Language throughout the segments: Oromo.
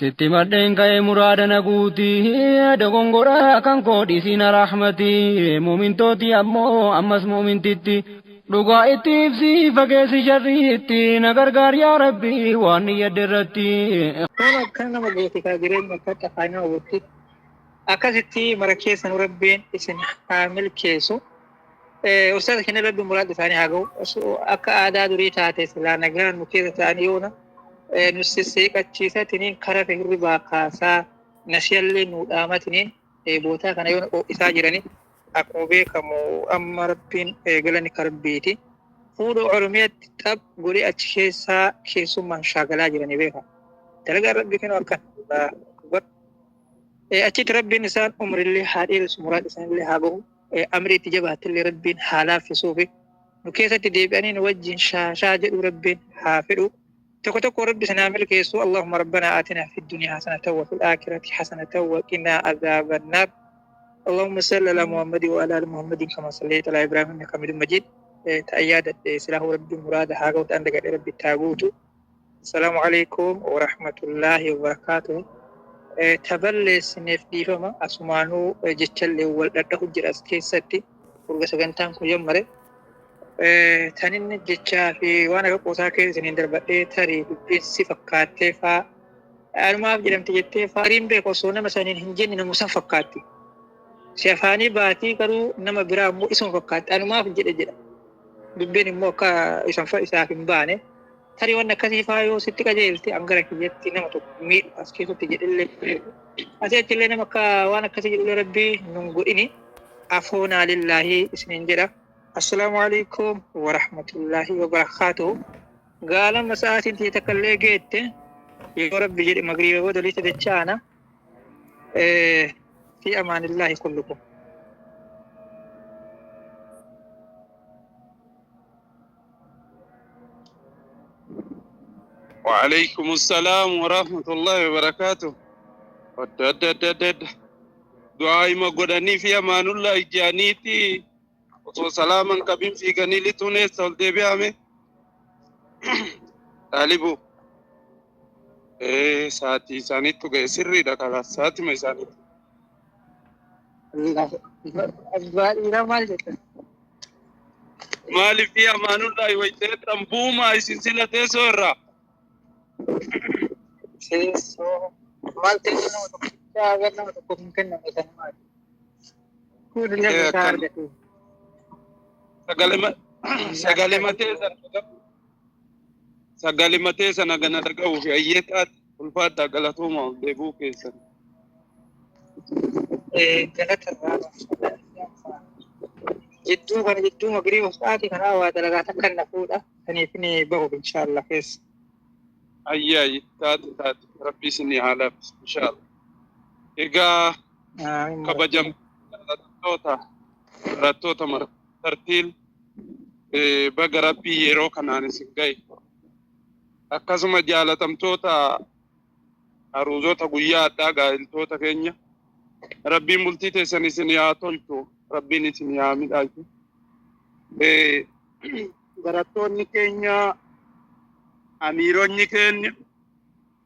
Sitti madheen ka'ee muraada na guuti dogongoraa kan koo dhiisii na rahmati muumintooti ammoo ammas muumintitti dhugaa itti ibsi fageessi sharriitti na gargaar yaa rabbi waan niyyadde irratti. Tola akkana nama gooti kaa jireenya akka xafaa nama gooti. Akkasitti mara keessanu rabbiin isin haa milkeessu. Ustaaza keenya rabbi muraada isaanii haa ga'u. Akka aadaa durii taate silaa nagaan nu keessa ta'anii yoona nu sisseeqachiisatiniin kara hirribaa kaasaa nasiyallee nu dhaamatiniin bootaa kana yoona isaa jirani. Akkuma beekamu amma rabbiin galanni karabbiiti. Fuudha Oromiyaatti xab godhee achi keessaa keessummaan shaagalaa jiranii beeka. Dalagaan rabbi kennu akkan. Achitti rabbiin isaan umrillee haa dheeressu muraada isaanillee haa gahu. Amrii itti jabaattillee rabbiin haa laaffisuufi. Nu keessatti deebi'anii nu wajjin shaashaa jedhu rabbiin haa fedhu. Tokko tokko rabbi isin haa milkeessu. Allahumma rabbanaa aatinaa fid dunyaa hasanatan wa fil aakhirati hasanatan wa qinaa azaaban naar. Allahumma salli ala Muhammad wa ala ali Muhammadin kama sallayta ala Ibrahim innaka Hamidum Majid. Ta'an yaadadhe silaahu rabbi muraada haa ga'u ta'an dagadhe rabbi itti haa guutu. Assalaamu alaikum wa rahmatullaahi wa barakaatuh. Taballeessineef dhiifama asumaanuu jechallee wal dhadhahu jira as keessatti urga sagantaan kun yammare. Taninni jechaa fi waan akka qoosaa keessa isiniin darbadhee tarii dubbiin si fakkaattee faa anumaaf jedhamte jettee faa gariin beeku osoo nama saniin hin jenne nama san fakkaatti. Si afaanii baatii garuu nama biraa immoo isuma fakkaatti anumaaf jedhe jedha. Dubbiin immoo akka isan isaaf hin baane. Tarii wanni akkasii faa yoo sitti qajeelte an gara kiyyatti nama tokko miidhu as keessatti jedhillee beeku. Asii achillee nama akka waan akkasii jedhullee rabbii nun godhini. Afoonaa lillaahii isiniin jedha. Assalaamu alaikum warahmatullaahi wabarakaatuhu. Gaalama sa'aatiin tiyya takka illee geette yoo rabbi jedhe magriiba booda liita dachaana. Fi amaanillaahi kullukum. وعليكم السلام ورحمة الله وبركاته. أد du'aa'ima godhanii fi amaanullah ijaaniiti osoo salaaman qabin fiiganii lixuun eessa ol deebi'ame xaalibu sa'aatii isaaniittu ga'e sirriidha kalaas sa'aatima isaaniitti. Abbaa dhiiraa maal jetta? Maaliif fi amaanullahi wayiteettan buumaa isin sila teessoo irraa. Teessoo maal teessoo nama tokkichaa gara nama tokkoof hin kenname sana maali? Kun illee gosaa argate. Sagale matee sana gana dhaga'uuf ayyee taate ulfaadhaa galatooma ol deebi'uu keessan. Galata irraa jidduu kana jidduu magriiba sa'aatii kanaa waa dalagaa takka na fuudha. Saniif ni bahu inshaallah keessa. Ayyee ayyee taate taate rabbi isinii haa laaffisu inshaallah. Egaa kabajamtoota barattoota tartiil baga rabbii yeroo kanaan isin gahe. Akkasuma jaalatamtoota aruuzota guyyaa addaa gaa'iltoota keenya rabbiin bultii teessan isin haa tolchu rabbiin isin haa midhaachu. Barattoonni keenya amiironni keenya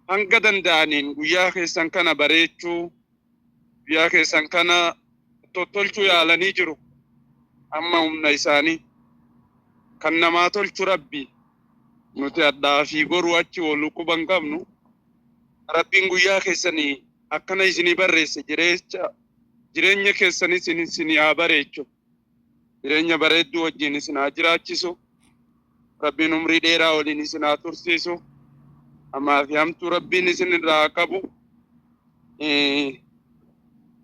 hanga danda'aniin guyyaa keessan kana bareechuu guyyaa keessan kana tottolchuu yaalanii jiru amma humna isaanii kan namaa tolchu rabbi nuti addaa fi boruu achi oolu quban qabnu rabbiin guyyaa keessanii akkana isinii barreesse jireenya keessan isin isinii haa bareechu jireenya bareedduu wajjin isin haa jiraachisu rabbiin umrii dheeraa waliin isin haa tursiisu hamaa fi hamtuu rabbiin isin irraa haa qabu.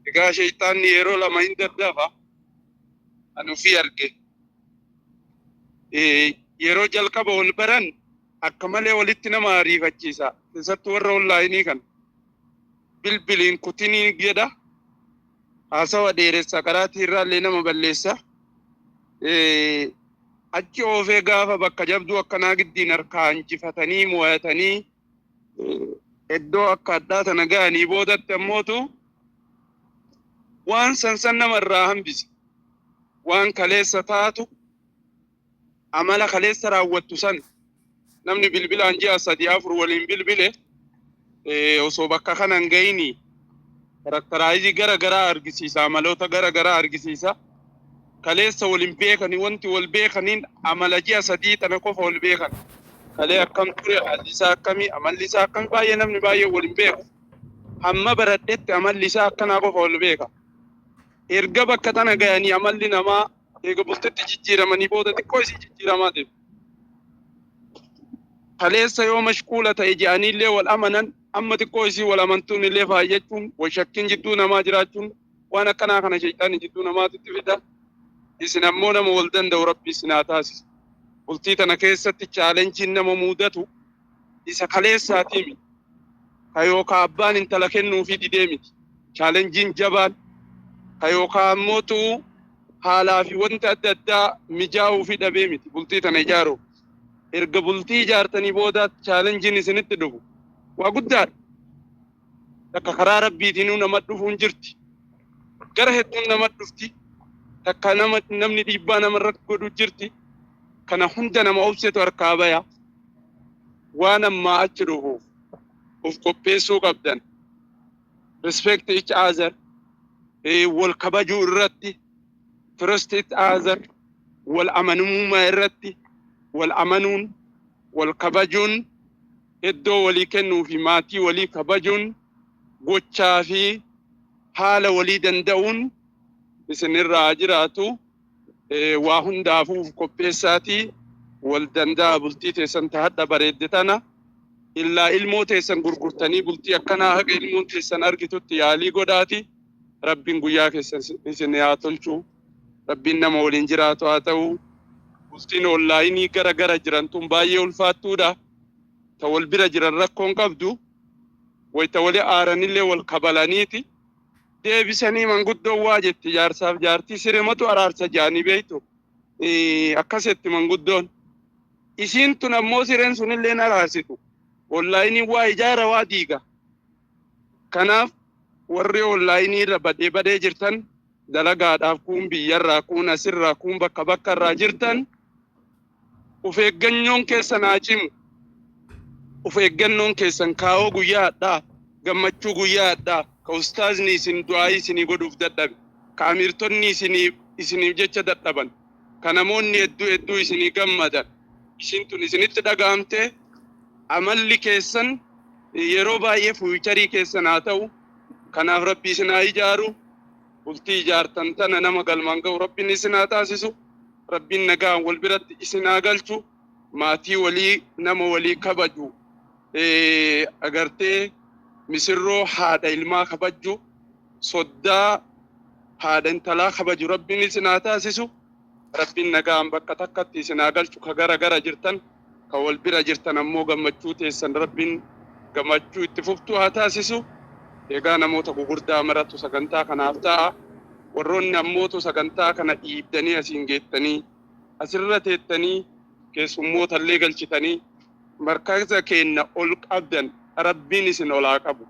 Egaa shayxaanni yeroo lama hin daddafa ani ofii arge. Yeroo jalqaba wal baran akka malee walitti nama ariifachiisa keessattuu warra onlaayinii kana bilbiliin kutinii jedha haasawa dheeressa karaatii irraallee nama balleessa. Achi oofee gaafa bakka jabduu akkanaa giddiin harkaa injifatanii mo'atanii iddoo akka addaa tana ga'anii boodatti ammootu waan san san nama irraa hambise waan kaleessa taatu amala kaleessa raawwattu san namni bilbilaan ji'a 3 4 waliin bilbile. Osoo bakka kana hin gahini characterize gara garaa argisiisa, amaloota gara garaa argisiisa. Kaleessa wal hin beekani, wanti wal beekaniin amala ji'a 3 tana qofa wal beekan. Kalee akkam ture, haalli isaa akkamii, amalli isaa akkamii, baay'ee namni baay'ee wal hin beeku. Hamma baradhetti amalli isaa akkanaa qofa wal beeka. Erga bakka tana gahanii amalli namaa eega bultitti jijjiiramanii booda xiqqoo isii jijjiiramaa deema. Kaleessa yoo mashquula ta'e je'aniillee wal amanan, amma xiqqoo isii wal amantuun illee faayyachuun, wal shakkiin jidduu namaa jiraachuun, waan akkanaa kana shayxaanni jidduu namaatitti fida. Isin ammoo nama wal danda'u Rabbi isin haa taasisu. Bultii tana keessatti challengeiin nama muudatu isa kaleessaatii miti. Ka yookaa abbaan intala kennuufii didee miti. Challengeiin jabaan ka yookaa ammootu haalaa fi wanti adda addaa mijaa'uufii dhabee miti bultii tana ijaaruuf. Erga bultii ijaartanii booda challengeiin isinitti dhufu waa guddaadha. Takka karaa Rabbiitiinuu nama dhufuun jirti. Gara hedduun nama dhufti. Takka nama namni dhiibbaa namarratti godhu jirti. Kana hunda nama obsetu harkaa baya. Waan ammaa achi dhufuuf of qopheessuu qabdan. Respect each other. Wal kabajuu irratti, trust each other, wal amanamummaa irratti, wal amanuun, wal kabajuun, iddoo walii kennuu fi maatii walii kabajuun, gochaa fi haala walii danda'uun isinirraa jiraatu. Waa hundaafuu uf qopheessaatii wal danda'a. Bultii teessan tahadha bareedde tana illaa ilmoo teessan gurgurtanii bultii akkanaa haga ilmoon teessan argitutti yaalii godhaati. Rabbiin guyyaa keessan isin haa tolchu. Rabbiin nama waliin jiraatu haa ta'u. Bultiin online gara gara jiran tun baay'ee ulfaattuudha. Ta wal bira jiran rakkoon qabdu, wayta wali aaranillee wal kabalaniiti deebisanii. Manguddoon waa jetti, jaarsaaf jaartii sirematu araarsa jaanii beeytu. Akkasetti manguddoon. Isiin tun ammoo sireen sunillee araarsitu. Onlineiin waa ijaara, waa diiga. Kanaaf warri online irra badee badee jirtan, dalagaadhaaf kuun biyyarraa, kuun asirraa, kuun bakka bakkarraa jirtan, uf eeggannoon keessan haa cimu. Uf eeggannoon keessan kaa'oo guyyaa hadhaa, gammachuu guyyaa hadhaa, ka ustaazni isin du'aayii isinii godhuuf dadhabe, ka amiirtonni isinii isiniif jecha dadhaban, ka namoonni hedduu hedduu isinii gammadan, isin tun isinitti dhaga'amte, amalli keessan yeroo baay'ee future keessan haa ta'u. Kanaaf Rabbi isin haa ijaaru. Bultii ijaartan tana nama galmaan ga'u Rabbiin isin haa taasisu. Rabbiin nagaan wal biratti isin haa galchu. Maatii walii, nama walii kabaju, agartee, misirroo haadha ilmaa kabaju, soddaa haadha intalaa kabaju Rabbiin isin haa taasisu. Rabbiin nagaan bakka takkatti isin haa galchu ka gara gara jirtan. Ka wal bira jirtan ammoo gammachuu teessan Rabbiin gammachuu itti fuftuu haa taasisu. Egaa namoota gugurdaa maratu sagantaa kanaaf ta'a. Warroonni ammootu sagantaa kana dhiibdanii asiin geettanii, asirra teettanii, keessummoota illee galchitanii markaza keenna ol qabdan, Rabbiin isin olaa qabu.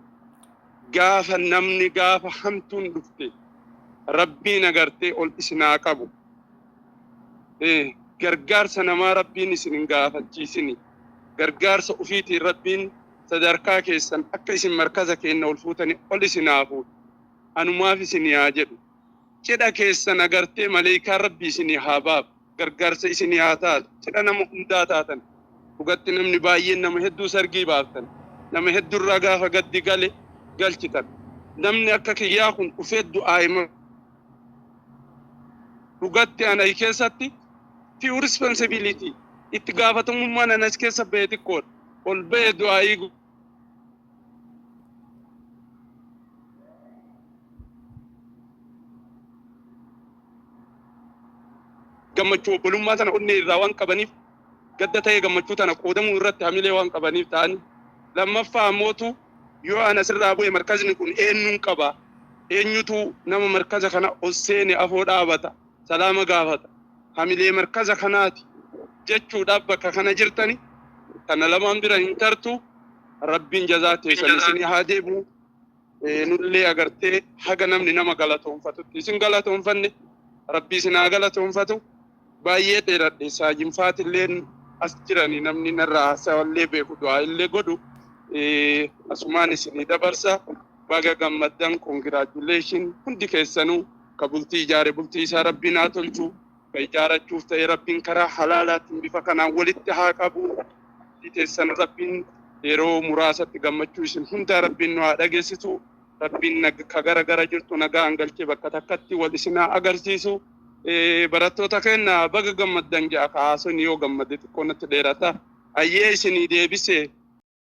Gaafa namni, gaafa hamtuun dhufte, Rabbiin agartee ol isin haa qabu. Gargaarsa namaa Rabbiin isin hin gaafachiisini. Gargaarsa ufiitiin Rabbiin sadarkaa keessan akka isin markaza keenna ol fuutanii ol isin haa fuudhu. Anumaaf isinii haa jedhu. Cidha keessan agartee maleekaan Rabbi isinii haa baafu. Gargaarsa isinii haa taatu. Cidha nama hundaa taatan. Dhugatti namni baay'een nama hedduu sargii baaftan. Nama hedduurraa gaafa gaddi gale galchitan. Namni akka kiyyaa kun dhufee du'aa'ima dhugatti ana keessatti few responsibility, itti gaafatamummaan anas keessa ba'e xiqqoodha. Ol ba'e du'aa'ii gammachuu obbolummaa tana onnee irraa waan qabaniif, gadda ta'ee gammachuu tana qoodamuu irratti hamilee waan qabaniif ta'anii. Lammaffaa ammootu yoo ana sirraa bu'e markazni kun eenyuun qaba? Eenyutu nama markaza kana ol seene afoo dhaabata, salaama gaafata, hamilee markaza kanaati jechuudhaaf bakka kana jirtani. Kana lamaan bira hin tartu. Rabbiin jazaa teessan isinii haa deebi'u. Nullee agartee haga namni nama galatoonfatutti isin galatoonfanne, Rabbi isin haa galatoonfatu. Baay'ee dheeradhe. Saajinfaatilleen as jirani, namni narraa haasawallee beeku du'aa illee godhu. Asumaan isinii dabarsa. Baga gammaddan, congratulation hundi keessanuu. Ka bultii ijaare bultii isaa Rabbiin haa tolchu. Ka ijaarachuuf ta'e Rabbiin karaa halaalaatiin bifa kanaan walitti haa qabu. Teessan Rabbiin yeroo muraasatti gammachuu isin hundaa Rabbiin nu haa dhageessisu. Rabbiin ka gara gara jirtu nagaan galchee bakka takkatti wal isin haa agarsiisu. Barattoota keenya, baga gammaddan ja'a. Kaasonni yoo gammade xiqqoo natti dheerata. Ayyee, isinii deebise.